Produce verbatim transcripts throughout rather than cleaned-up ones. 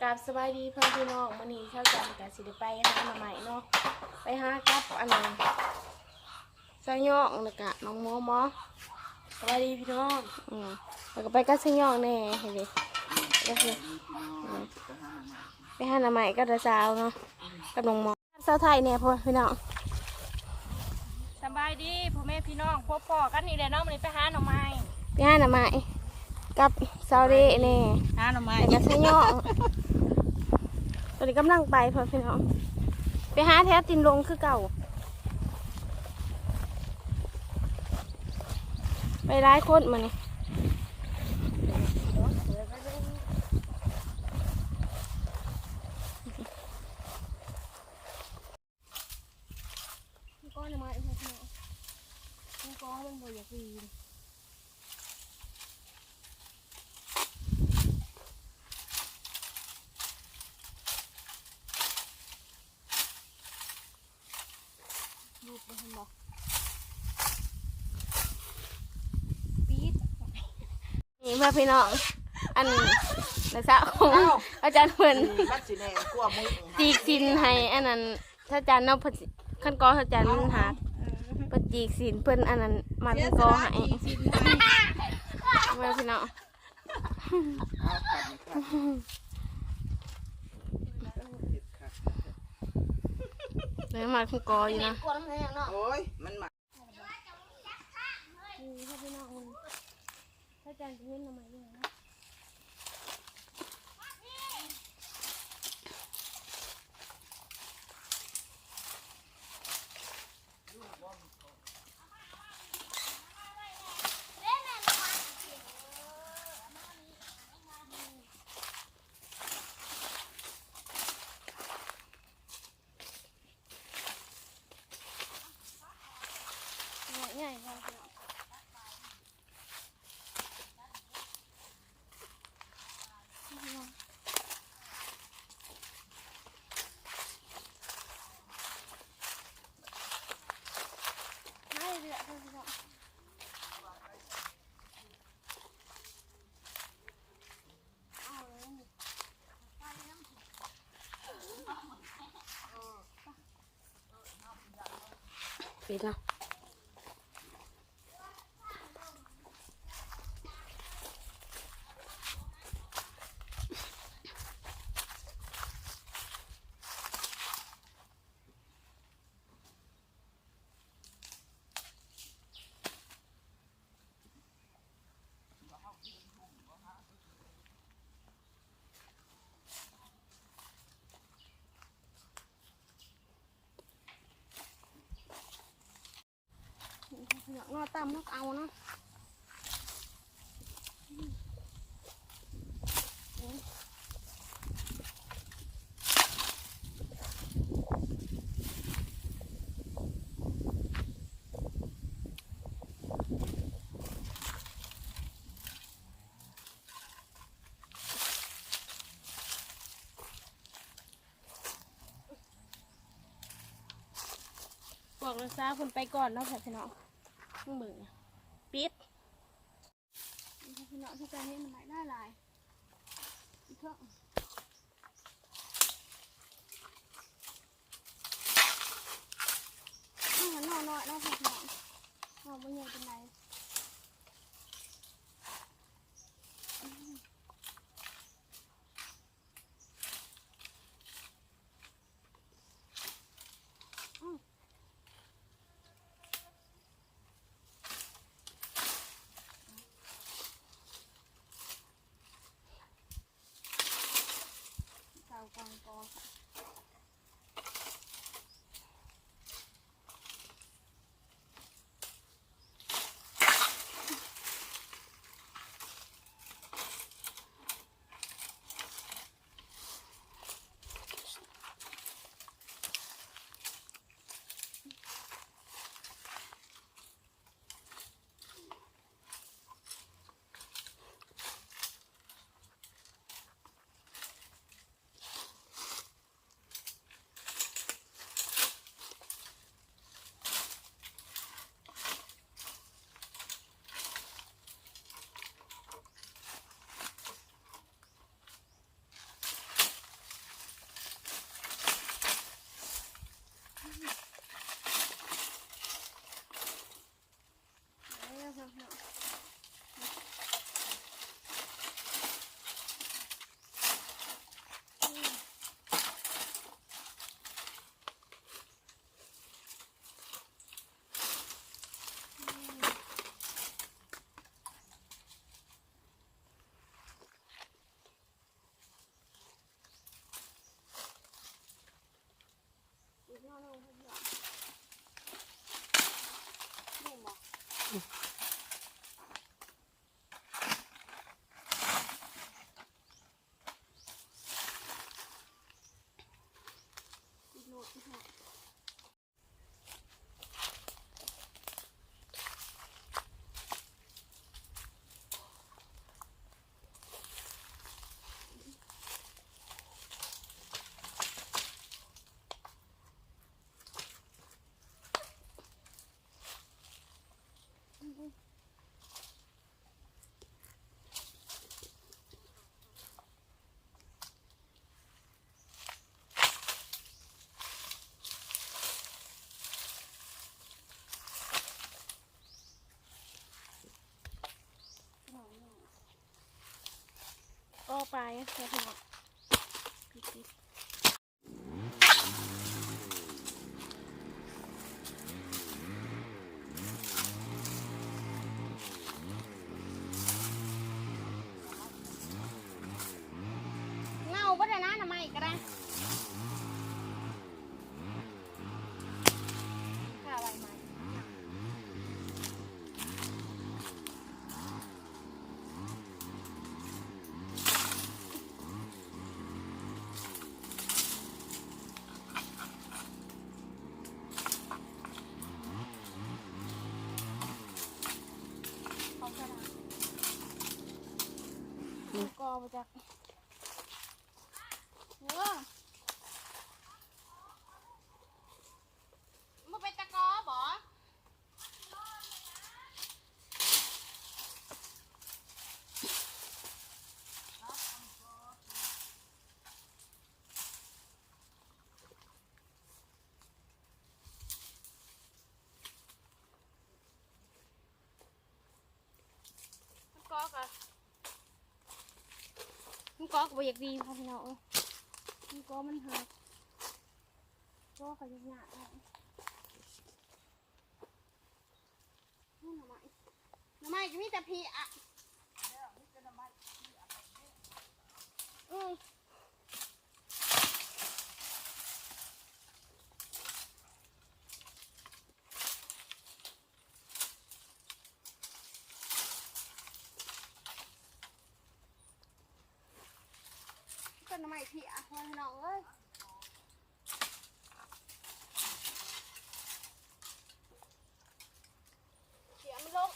กราบสบายดีพ่อพี่น้อง มื้อนี้เช้าจันก็สิได้ไปหาหน่อไม้เนาะ ไปหากับอันนั้น สะยองแล้วก็น้องหมอหมอ สบายดีพี่น้อง อืม แล้วก็ไปกับสะยองแน่ เห็นดิ ก็คือ อืม ไปหาหน่อไม้กับตาสาวเนาะ กับน้องหมอ สาวไทยแน่พ่อพี่น้อง สบายดีพ่อแม่พี่น้อง พบพ้อกันอีกแล้วเนาะ มื้อนี้ไปหาหน่อไม้ ไปหาหน่อไม้ กับสาวเดแน่ หาหน่อไม้ แล้วก็สะยอง ตอนนี้กำลังไปพ่อพี่น้อง ไปหาแถวตีนดงคือเก่า ไปหลายคนมื้อนี้ ก้อนไม้พ่อพี่น้อง ก้อนมันบ่อยากดี รูปบ่เห็นบ่ ปี๊ด นี่เพื่อพี่น้อง อัน น้าสาวของ อ้าว อาจารย์เพิ่น มันสิแน่นกว่ามึง จีกสินให้อันนั้น อาจารย์เนาะ เพิ่นสิ คันกออาจารย์มันหัก เพิ่นจีกสิน เพิ่นอันนั้น มัดคันกอให้ เสียสละจีกสินให้ เพื่อพี่น้อง เอาขันขัน เดี๋ยวมาคุณกออยู่นะ กลัวน้ำแข็งเนาะ โอ้ย มันมา นี่ค่ะพี่น้อง ถ้าจานจะเห็นทำไมเนี่ยนะ ใหญ่พอพี่น้อง ไม่เลือกเลยพี่น้อง ปิดเนาะ อยากนอนตามนกเอาเนาะ บอกเลยซะ คุณไปก่อนเนาะพี่น้อง มึงเบิ่งนะ ปิด พี่น้องที่จะเห็นมันหลายหลาย อีกเถอะ อืม มันน้อยๆ เนาะพี่น้อง เอาบ่ใหญ่ปานใด อืม อืม เ ก็ไปนะคะพี่น้อง เงาบ่ได้นะ หน่อไม้ก็ได้ ข้าไว้ไหม เขากระดาษ กอมาจาก เออ มันเป็นตะกอบ่ มันกอกอะ มันกอกบ่อยากดีพ่อพี่น้องเอ้ย มันกอกมันหัก กอกก็ยากๆ เอา หน่อไม้ หน่อไม้ก็มีแต่พีอะ อืม ต้นไม้พีอะ พ่อพี่น้องเอ้ย เสียมันลง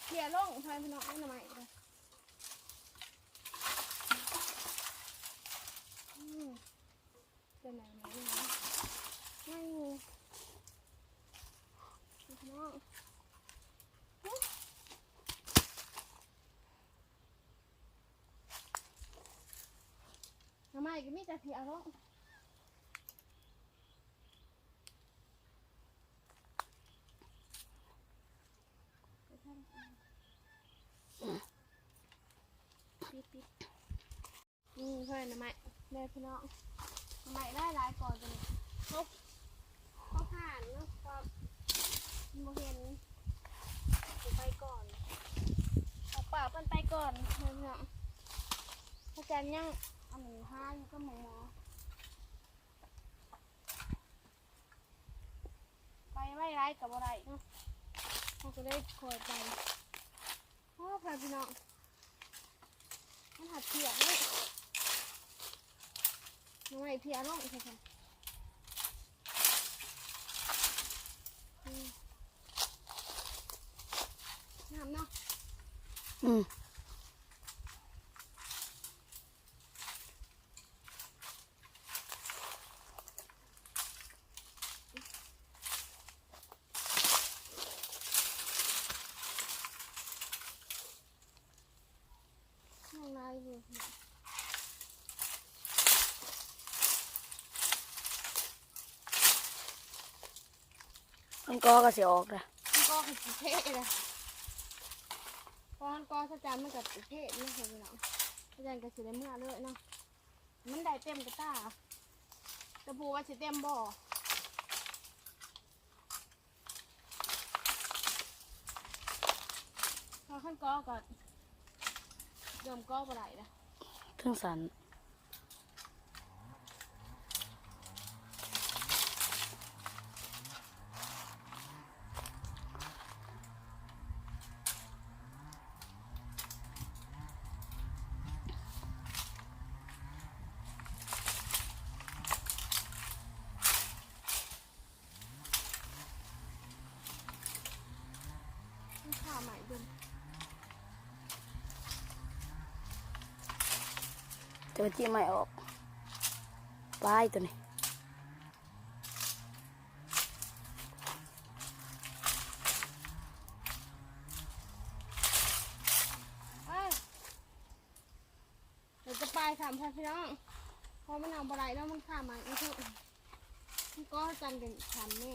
เขี่ยลง พายพี่น้อง เอาหน่อไม้ไปเลย อืม จะไหนไหนไหน นั่งอยู่ พี่น้อง หน่อไม้ก็มีแต่เพียลง ปิดๆ นี่เพื่อนหน่อไม้ แม่พี่น้อง หน่อไม้ได้หลายก่อนตัวนี้ เขา เขาผ่านเนาะ ก็บ่เห็น สิไปก่อน เอาป่าเพิ่นไปก่อน เพื่อนพี่น้อง อาจารย์ยัง อันนี้หาอยู่กับหมอ ไปไว้ไร้กับอะไรเนาะ เขาก็ได้คอยไป โอ้ พาพี่น้อง มันหัดเพียเลย หน่อไม้เพียลง ใช่ไหม อืม งามเนาะ อืม ข้างในอยู่ มันก็กระเสียออกนะ มันก็คือสิเทะเลย เพราะมันก็ถ้าจำมันกับสิเทะนี่คือเนาะ ยันก็สิได้เมื่อเลยเนาะ มันได้เต็มกระตา ตะปูว่าสิเต็มบ่อ พอขั้นกอก็เริ่มกอบ่ได้ละ เครื่องสั่น มันขาใหม่เบิ่ง เจอที่ใหม่ออก ปลายตัวนี้ เอ้ย เดี๋ยวจะไปสามพันพี่น้อง เพราะมันเอาบ่ได้แล้วมันขาใหม่อีกทุก มันก็จันเป็นพันแน่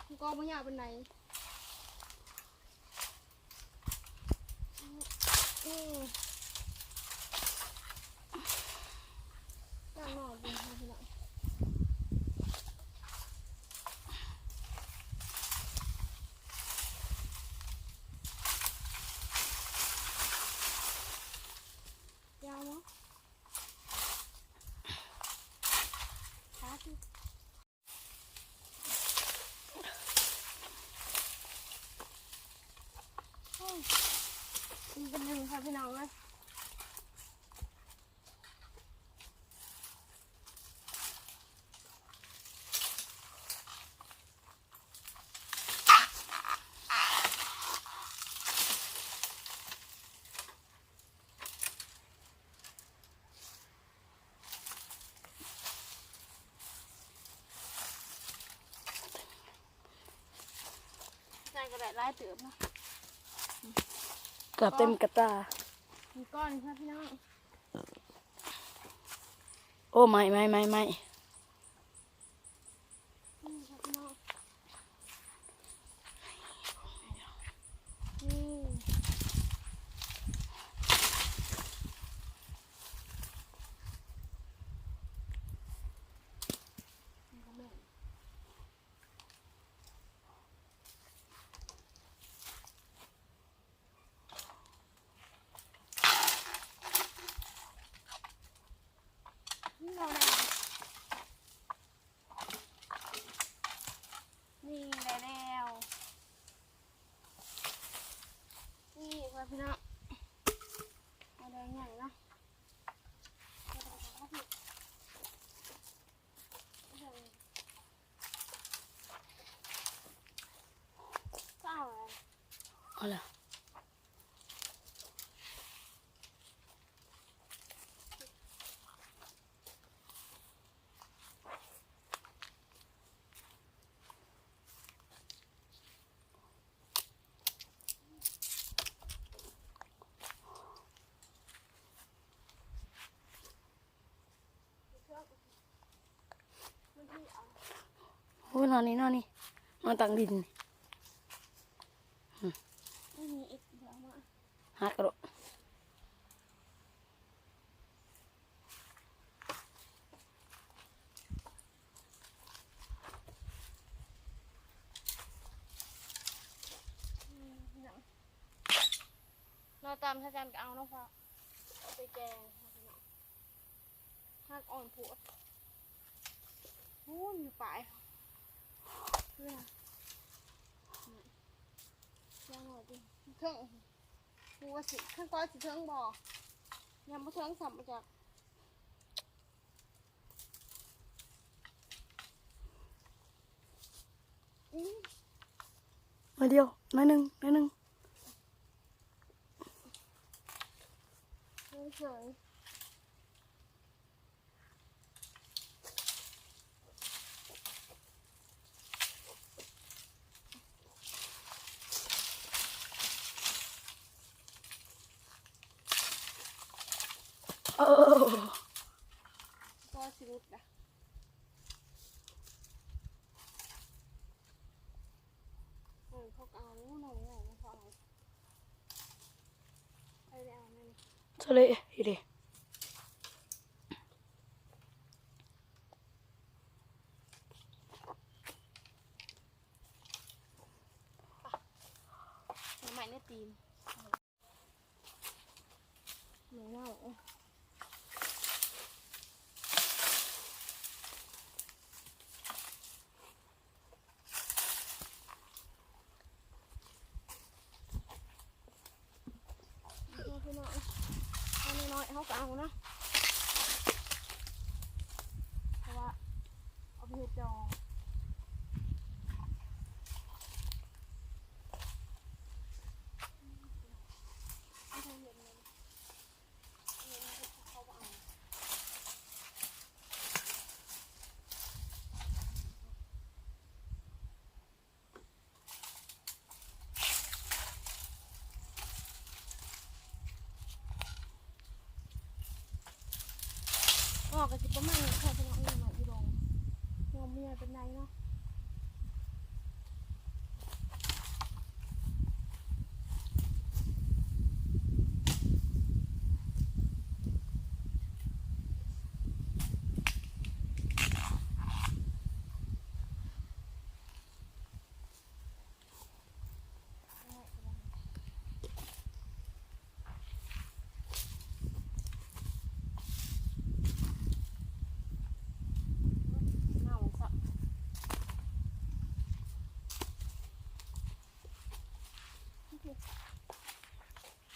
มันก็บ่ยาวปานใด อืม จังหน่อยเดียวค่ะพี่น้อง ยาวเนาะ ขาสิ อืม มันเป็นหนึ่งค่ะพี่น้องเอ้ย ใส่กระดาษลายเติมเนาะ เกือบเต็มกระตา มีก้อนค่ะพี่น้อง โอ้ ไม่ ไม่ ไม่ ไม่ นี่ค่ะพี่น้อง นี่ นี่ก็แม่น นี่เราแล้ว นี่ได้แล้ว นี่ค่ะพี่น้อง เอาแดงใหญ่เนาะ เอาแดงใหญ่เนาะพี่ ก็เอาอะไร เอาละ โอ้ย นอนนี่ นอนนี่ นอนตังดินนี่ อืม ไม่มีเอ็ดเดี๋ยวเอามา หักกระโดด อืม เนาะ เราตามถ้าจันก็เอาเนาะพ่อ เอาไปแกง หักอ่อนโพด โอ้ย อยู่ปลาย เพื่อ นี่ ย่างหน่อยดิ เทิง กูว่าสิ ข้างก้อยสิเทิงบ่ ยังบ่เทิงซ้ำมาจาก อืม มาเดียว น้อยหนึ่ง น้อยหนึ่ง เฉยๆ เออ ก็สิรุดนะ เออ เขาก็เอาหน่อยใหญ่นะ เขาเอา ไปแล้วนั่น ทะเลอีหลี หน่อไม้ในตีน หน่อเน่า เอาพี่น้อง เอาน้อยๆ เขาก็เอานะ เพราะว่าเอาไปเฮ็ดดอง ออกก็สิประมาณนี้ค่ะพี่น้อง นี่มาอีหลง ยังไม่ใหญ่เป็นไรเนาะ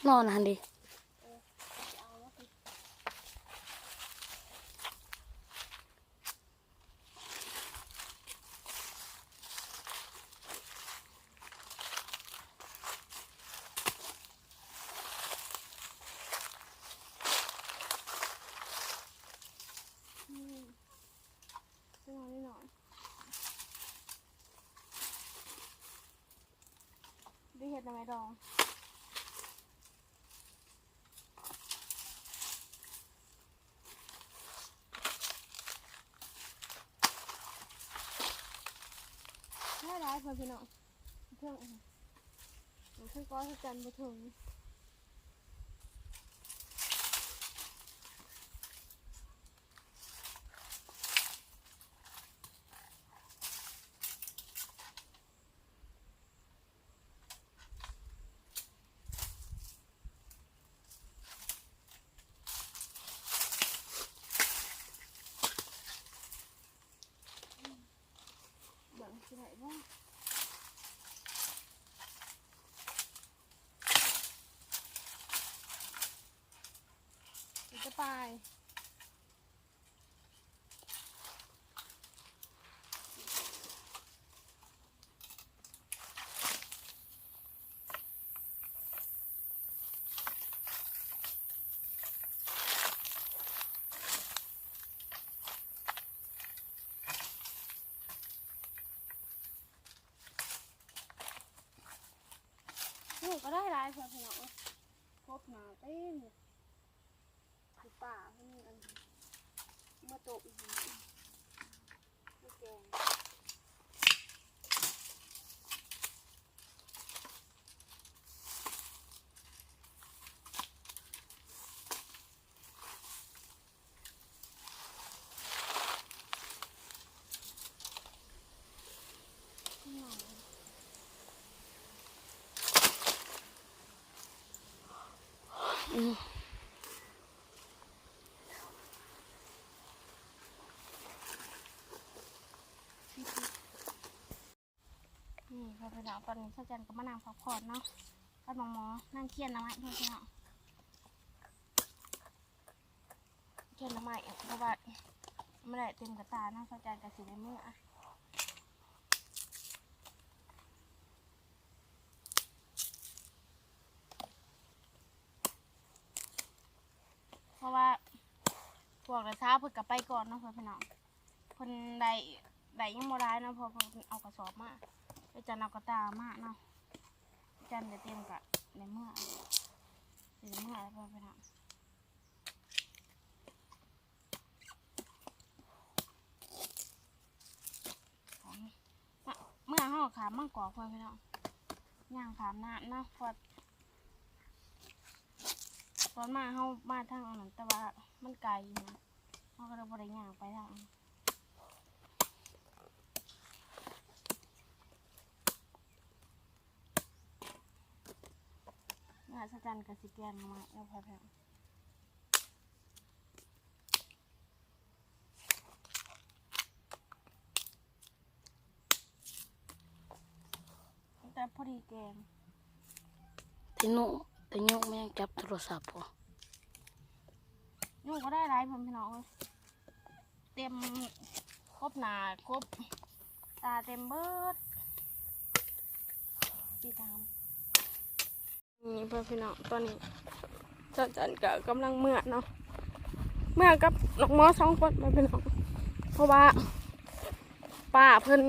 นอนหันดิ อืม ตัวน้อยหน่อย ได้เห็ดหน่อไม้ดอง ได้หลายพอพี่น้อง เพิ่ง เพิ่งก็จันบ่ถึง เบิ่งสิได้บ่ มันจะปลาย นี่ก็ได้หลายพอพี่น้อง ครบหนาเต็มเลย คือป่าเพิ่นอัน เมื่อโตอีก คือแกง อืม นี่ค่ะพี่น้อง ตอนนี้สาวจันก็มานั่งพักผ่อนเนาะ กับน้องหมอ นั่งเคี่ยนหน่อไม้เพื่อนพี่น้อง เคี่ยนหน่อไม้ เพราะว่าไม่ได้เต็มกระตาเนาะ สาวจันก็สิได้เมือ เพราะว่าพวกละเช้าเพิ่นก็ไปก่อนเนาะพ่อพี่น้อง เพิ่นได้ ได้ยังบ่หลายเนาะ เพราะเพิ่นเอากระสอบมา ไปจันเอากระตามาเนาะ จันจะเตรียมกะในเมือ ในเมือแล้วพ่อพี่น้อง เมือเฮาข้ามบางกอกพ่อพี่น้อง ย่างข้ามน้ำเนาะ เพราะ ตอนมาเฮามาทางอันนั้น แต่ว่ามันไกลนะ เฮาก็เลยบ่ได้ย่างไปทางนั้น งาสะจันกับสิแกงมาแล้วพอแล้ว แต่พอดีแกง แต่ยุแต่ยุแม่งจับโทรศัพท์พอ ยุก็ได้หลายพ่อพี่น้องเอ้ย เต็ม ครบหน้า ครบตา เต็มเบิด ติดตาม นี่พ่อพี่น้อง ตอนนี้เจ้าจันก็กำลังเมือเนาะ เมือกับน้องหมอสองคนพ่อพี่น้อง เพราะว่าป้าเพิ่น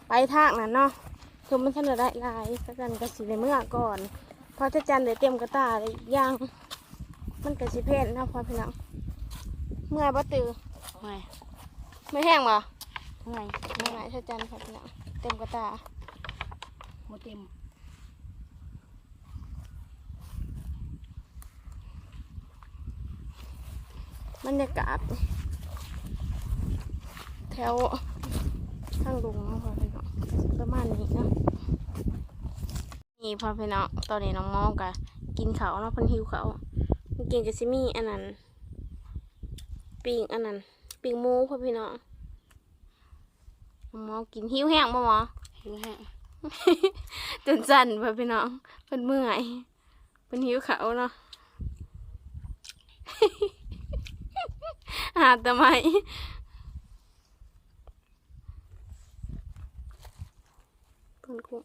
ไปทางนั้นเนาะ คือมันทันได้หลาย เจ้าจันก็สิได้เมือก่อน เพราะเจ้าจันได้เตรียมกระต่ายอีกอย่าง มันก็สิแพงเนาะพ่อพี่น้อง เมือบ่ตื่อ เมื่อย ไม่แห้งบ่ เมื่อย เมื่อยเจ้าจันพ่อพี่น้อง เตรียมกระต่าย บ่เต็ม บรรยากาศ แถวทางลงเนาะพ่อพี่น้อง ประมาณนี้เนาะ นี่พ่อพี่น้อง ตอนนี้น้องหมอก็กินข้าวเนาะ เพิ่นหิวข้าว เพิ่นกินก็สิมีอันนั้น ปิ้งอันนั้น ปิ้งหมูพ่อพี่น้อง น้องหมอกิน หิวแฮงบ่หมอ หิวแฮง จนสั่นพ่อพี่น้อง เพิ่นเมื่อย เพิ่นหิวข้าวเนาะ หาแต่ไม้ เพิ่นคง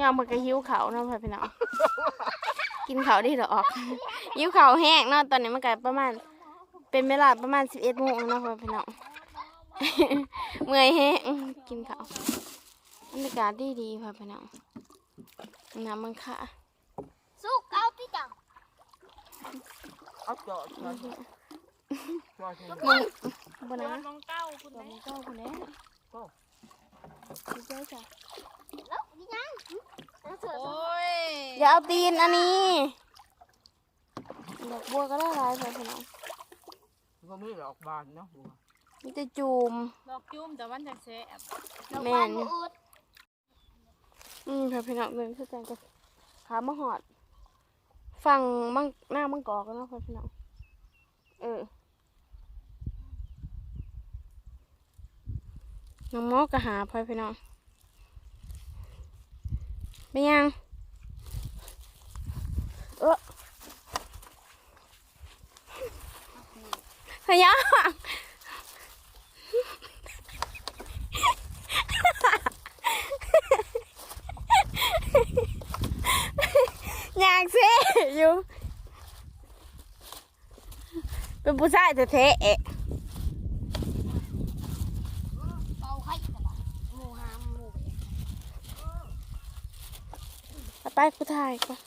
ยามมันก็หิวข้าวเนาะพ่อพี่น้อง กินข้าวได้ดอก หิวข้าวแฮงเนาะ ตอนนี้มันก็ประมาณ เป็นเวลาประมาณสิบเอ็ดโมงเนาะพ่อพี่น้อง เมื่อยแฮง กินข้าว บรรยากาศดีๆ พ่อพี่น้อง น้ำมันค่ะ สุกเอาติจ้ะ เอาจอดจอดจอด บ่นะ มองเก้าคุณ มองเก้าคุณแน่ โอ้ ดีใจจ้ะ แล้วยัง โอ้ย อย่าเอาตีนอันนี้ ดอกบัวก็ได้หลายไปพี่น้อง ก็มีดอกบานเนาะบัว มีแต่จูม ดอกจูมแต่มันจะแซ่บ แม่น อืม ค่ะพี่น้อง เบิ่งคือกันก็ขามาฮอด ฝั่งมัง หน้ามังกอกแล้วเนาะพี่น้อง เออ น้องหมอก็หาพ่อพี่น้อง ไม่ยัง เออ พะยะ ยางเซ่อยู่ เป็นผู้ชายแท้ๆ เป่าไข่ตลอด หมู่หามหมู่ไป เอาไปผู้ชายก่อน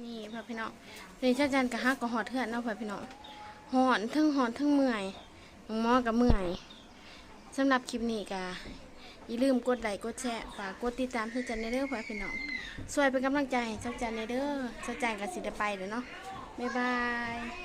นี่พ่อพี่น้อง นี่เจ้าจันก็ฮักก็ฮอดเฮือนเนาะพ่อพี่น้อง ฮ้อน ทั้งฮ้อนทั้งเมื่อย น้องหมอก็เมื่อย สำหรับคลิปนี้ก็อย่าลืมกดไลค์กดแชร์ ฝากกดติดตามเจ้าจันแหน่เด้อพ่อพี่น้อง ช่วยเป็นกำลังใจให้เจ้าจันแหน่เด้อ เจ้าจันก็สิได้ไปแล้วเนาะ บ๊ายบาย